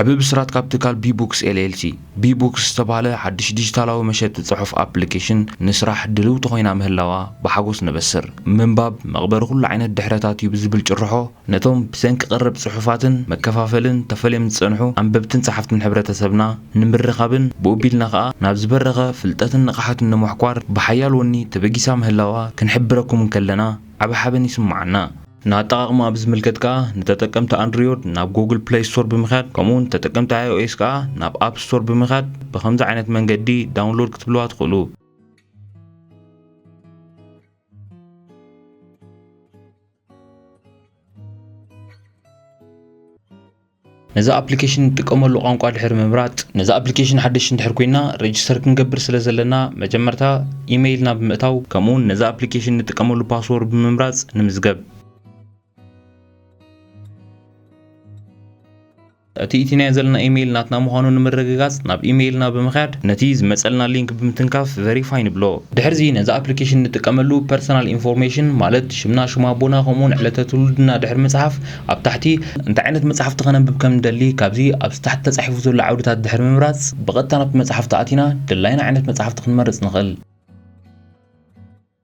ዓቢ ብስራት ካብ ትካል ቢቡክስ ኤልኤልሲ። ቢቡክስ ዝተባህለ ሓድሽ ዲጂታላዊ መሸጢ ጽሑፍ ኣፕሊኬሽን ንስራሕ ድልውቲ ኮይና ምህላዋ ብሓጎስ ነበስር። ምንባብ መቕበሪ ኩሉ ዓይነት ድሕረታት እዩ ብዝብል ጭርሖ፣ ነቶም ብሰንኪ ቀረብ ጽሑፋትን መከፋፈልን ተፈልዮም ዝጸንሑ ኣንበብትን ጸሓፍትን ሕብረተሰብና ንምርኻብን ብኡ ቢልና ከኣ ናብ ዝበረኸ ፍልጠትን ንቕሓትን ንምሕኳር ብሓያል ወኒ ተበጊሳ ምህላዋ ክንሕብረኩም እንከለና ዓቢ ሓበን ይስምዓና። ንኣጠቓቕማ ብዝምልከት ከኣ ንተጠቀምቲ ኣንድሮይድ ናብ ጉግል ፕለይ ስቶር ብምኻድ ከምኡውን ተጠቀምቲ ኣይኦኤስ ከኣ ናብ ኣፕ ስቶር ብምኻድ ብኸምዚ ዓይነት መንገዲ ዳውንሎድ ክትብልዋ ትኽእሉ። ነዚ ኣፕሊኬሽን ንጥቀመሉ ቋንቋ ድሕሪ ምምራጽ፣ ነዚ ኣፕሊኬሽን ሓደሽ እንድሕር ኮይና ሬጅስተር ክንገብር ስለ ዘለና መጀመርታ ኢሜይልና ብምእታው ከምኡውን ነዚ ኣፕሊኬሽን ንጥቀመሉ ፓስወርድ ብምምራጽ ንምዝገብ። እቲ ኢትናዮ ዘለና ኢሜይል ናትና ምዃኑ ንምርግጋጽ ናብ ኢሜይልና ብምኽያድ ነቲ ዝመጸልና ሊንክ ብምትንካፍ ቨሪፋይ ንብሎ። ድሕርዚ ነዚ ኣፕሊኬሽን ንጥቀመሉ ፐርሰናል ኢንፎርሜሽን ማለት ሽምና ሽም ኣቦና ከምኡውን ዕለተ ትውልድና ድሕሪ ምጽሓፍ ኣብ ታሕቲ እንታይ ዓይነት መጽሓፍቲ ከነንብብ ከም ንደሊ ካብዚ ኣብዚ ታሕቲ ተጻሒፉ ዘሎ ዓውድታት ድሕሪ ምምራጽ ብቐጥታ ናብቲ መጽሓፍቲ ኣቲና ድላይና ዓይነት መጽሓፍቲ ክንመርጽ ንኽእል።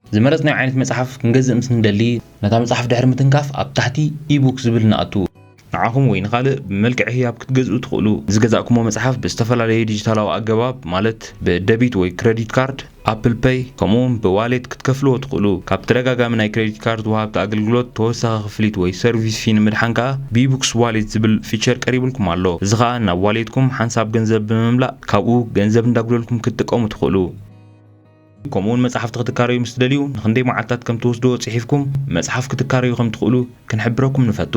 ዝመረጽናዮ ዓይነት መጽሓፍ ክንገዝእ ምስ ንደሊ፣ ነታ መጽሓፍ ድሕሪ ምትንካፍ ኣብ ታሕቲ ኢቡክ ዝብል ንኣቱ። ንዓኹም ወይ ንኻልእ ብመልክዕ ህያብ ክትገዝኡ ትኽእሉ። ዝገዛእኩሞ መጽሓፍ ብዝተፈላለየ ዲጂታላዊ ኣገባብ ማለት ብደቢት ወይ ክረዲት ካርድ፣ ኣፕል ፐይ፣ ከምኡውን ብዋሌት ክትከፍልዎ ትኽእሉ። ካብ ተደጋጋሚ ናይ ክረዲት ካርድ ወሃብቲ ኣገልግሎት ተወሳኺ ክፍሊት ወይ ሰርቪስ ፊ ንምድሓን ከኣ ቢቡክስ ዋሌት ዝብል ፊቸር ቀሪብልኩም ኣሎ። እዚ ኸኣ ናብ ዋሌትኩም ሓንሳብ ገንዘብ ብምምላእ ካብኡ ገንዘብ እንዳጉደልኩም ክትጥቀሙ ትኽእሉ። ከምኡውን መጽሓፍቲ ክትካረዩ ምስ ትደልዩ ንኽንደይ መዓልታት ከም ትወስድዎ ጽሒፍኩም መጽሓፍ ክትካረዩ ከም ትኽእሉ ክንሕብረኩም ንፈቱ።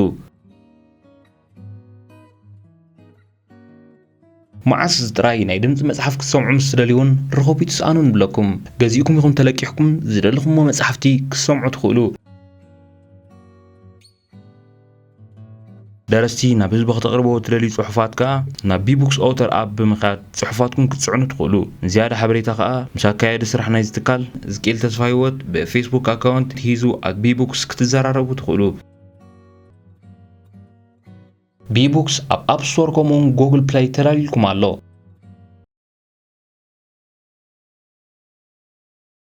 መዓስ እዚ ጥራይ ናይ ድምጺ መጽሓፍ ክትሰምዑ ምስ ትደልዩ እውን ርኸቡ ይትስኣኑ ንብለኩም። ገዚእኩም ይኹን ተለቂሕኩም ዝደለኹምዎ መጽሓፍቲ ክትሰምዑ ትኽእሉ። ደረስቲ ናብ ህዝቢ ከተቕርብዎ እትደልዩ ጽሑፋት ከኣ ናብ ቢቡክስ ኦተር ኣፕ ብምኻድ ጽሑፋትኩም ክትጽዕኑ ትኽእሉ። ንዝያዳ ሓበሬታ ከኣ ምስ ኣካያዲ ስራሕ ናይዚ ትካል ሕዝቅኤል ተስፋሂወት ብፌስቡክ ኣካውንት ሂዙ ኣት ቢቡክስ ክትዘራረቡ ትኽእሉ። ቢቡክስ ኣብ ኣፕ ስቶር ከምኡውን ጉግል ፕለይ ተዳልዩልኩም ኣሎ።